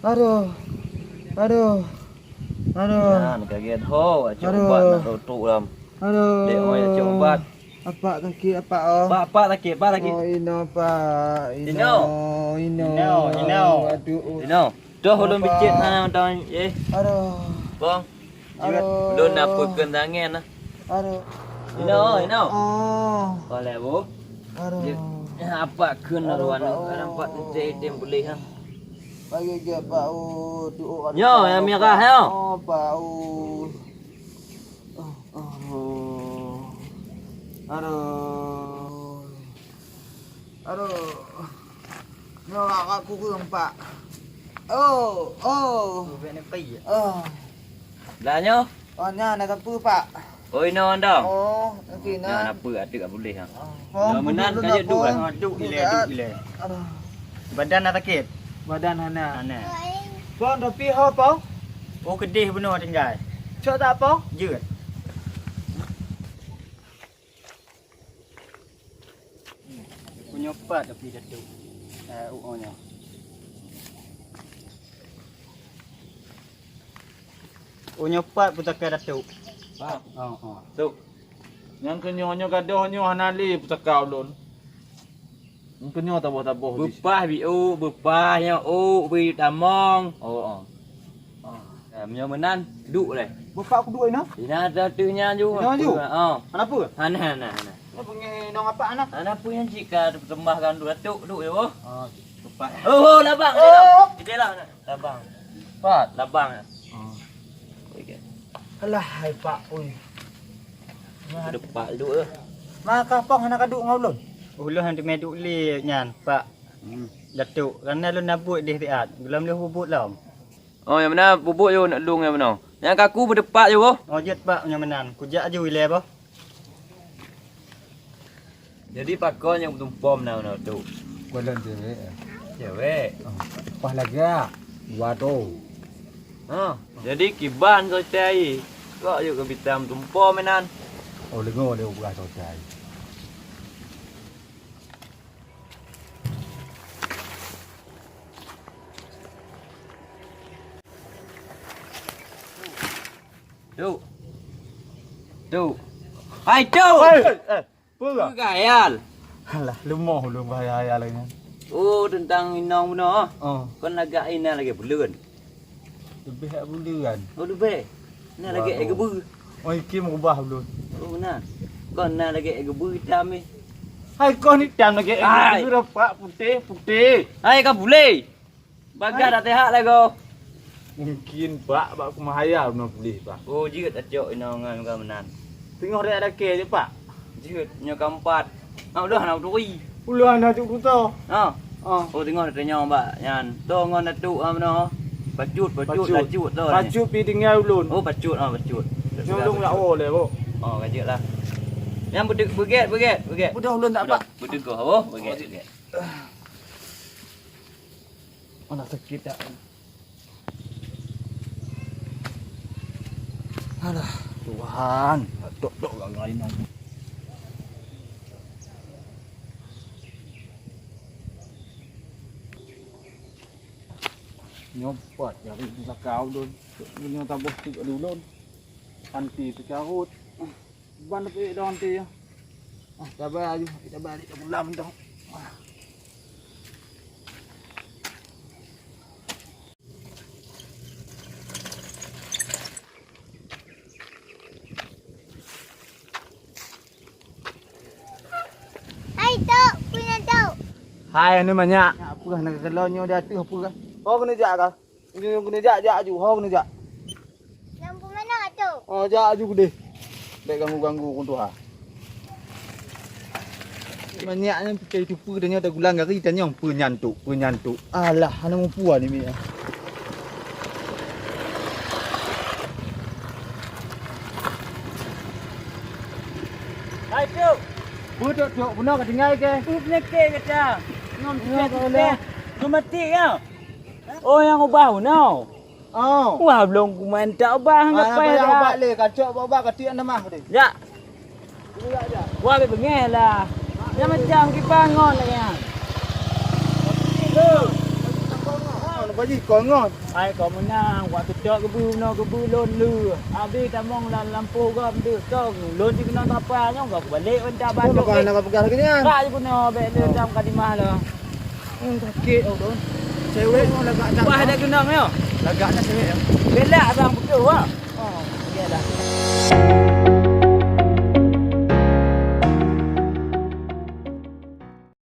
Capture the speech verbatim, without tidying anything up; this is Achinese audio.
Aduh. Aduh. Aduh. Nyan, kaget ho, acok ubat nak rotok lam. Aduh. Dek oi, acok ubat. Apak sakit, apak oh. Pak, pak sakit, pak sakit. Oh, ino, pak. Ino. Ino. Ino, ino. Aduh. Ino. Toh ulôn bicet hana mantong, eh. Aduh. Bang. Aduh. Ulôn na peukeun tangen nah. Aduh. Ino, ino. Oh. Boleh, Bu. Aduh. Apa keun ruan tu? Aduh, Pak. Kadang pak tu tem boleh ha. Bagi je pak oh, tu oh. Yo, yang merah yo. Oh, pak oh. Oh, oh. Aduh. Aduh. Nyoe awak kureueng, Pak. Oh, oh. Kureueng ni pai. Oh. Lah nyoe? Oh, nyan na sapeue, Pak? Oh, inoe anda. Oh, okey, nyan na. Nyan apa atuk tak boleh ha. Oh. Nyoe meunan ka jeuet duek. Duek ilèe, duek ilèe. Aduh. Badan na sakét? Badan hana. Hana. Pong, tapi ho, Pong? Oh, keudeh bunoe tinggai. Cok tak, Pong? Jeuet. Meunyoe pat tapi Datuk. Eh, uoe nyoe. Meunyoe pat pusaka Datuk. Pak. Oh, oh. Tuk. Nyang keu nyoe, nyoe gadôh nyoe hana lé pusaka ulôn. Nyang keu nyoe taboh-taboh jih. Beupah biôk, beupah nyoe ôk, bri tamong. Oh, oh. Ah, meunyoe meunan, duek lé. Bapak kuduek inoe? Inoe ateueh nyan ju. Inoe ju? Oh. Hana peue? Hana, hana, hana. Nyoe beungéh inong apak hana? Hana peue nyan cit ka teupeuseumbahkan duek, duek, duek, oh. Oh. Bapak. Oh, oh, labang. Oh. Di dalam, di dalam. Labang. Pat. Labang. Oh. Okey. Alah, hai Pak, ui. Depak duek. Maka Pong hana kaduek ngon ulôn? Ulôn hana teumé duek lé nyan, Pak. Hmm. Datuk, karena lôn na buet deh siat. Geulam lôn bubuet lom. Oh, nyang meunan bubuet yôh, neuk lôn nyang meunan. Nyang kaku beudepak yôh, boh. Oh, jeuet, Pak, nyang meunan. Kujak aju ilèe, boh. Jadi, pakon nyang meutumpom na meunan, Tuk? Bukan cewek, eh. Cewek? Oh, pas lagak. Dua tu. Ha, jadi kiban soe tai. Kok yôh keubiet meutumpom meunan? Oh, leungo lé ubeurah soe tai. Tuk. Tuk. Hai, Tuk! Hei, eh, peue? Peue gayal? Alah, leumoh ulôn bahaya-bahaya lagèe nyan. Oh, teuntang inong bunoe. Oh. Kon lagak inan lagèe buleuen. Leubeh jak buleuen. Oh, leubeh. Nah, lagèe ék geubeue. Oh, iké meurubah ulôn. Oh, nah. Kon nah lagèe ék geubeue itam, eh. Hai, kon itam lagèe ék geubeue, Pak, putéh, putéh. Hai, ka bulé. Bagah dak teuhak lagoe. Mungkin, Pak, bak kumahaya bunoe puléh, Pak. Oh, jeuet acok inong ngon ka meunan. Teungoh raya dakée jih, Pak. Jeuet, nyoe ka empat. Ah, udah na turi. Ulah na cuk kuto. Ha. Ah. Oh, teungoh tanyong bak nyan. To ngon datuk ha meunoe. Pacut, pacut, pacut to. Pacut pi tinggai ulôn. Oh, pacut, ah, pacut. Nyoe ulôn jak woe lé, Bok. Oh, ka jeuet lah. Nyang beudek, beugét, beugét, beugét. Udah ulôn tak, Pak. Beudek, oh, beugét, beugét. Mana sakét dak. Alah, Tuhan, dok-dok gak lain lagi. Nyopat jari belakang ulun. Nyoe taboh tik di ulun. Anti teucarot. Ban peuék dong ti ya. Ah, sabar aju, sabar aju pulang mantong. Ah. Hai, Tok, punya, Tok. Hai, anu manyak. Apa nak kalau nyoe di ateuh apa kah? Oh, kena jak kah? Keuneuk jak, jak aju, ho keuneuk jak. Lampu mana tu? Oh, jak aju keudeh. Bèk ganggu-ganggu ureueng tuha. Manyak nyan pike tupeue tanyoe tagulang gari tanyong peue nyan tu, peue nyan tu. Alah, hana mupeue ni mi. Hai, Tok. Peue, Tok, Tok? Bunoe ka tinggai keu? Peue peunyakét gata? Ngon peunyakét gata. Geumaté ya? Oh, nyang ubah bunoe. Oh. Wah, belum kuman tak ubah ngapai dah. Ubah lé, kacok ubah-ubah ka tiek nama deh. Ya. Wah, bengeh lah. Yang macam kipangon lah ya. Bagi kau ngon. Hai kau menang, waktu cok gebu no gebu lôn lu. Habis tamong lam lampôh gom tu. Cok lôn di kena tapa nyong gom balik benda batuk. Bukan nak pegang lagi ni. Kak je guna bek dia dalam kalimah lah. Hmm, sakit oh don. Cewek mau lagak dah. Wah ada genang ya. Lagaknya cewek ya. Belak abang betul wah. Oh.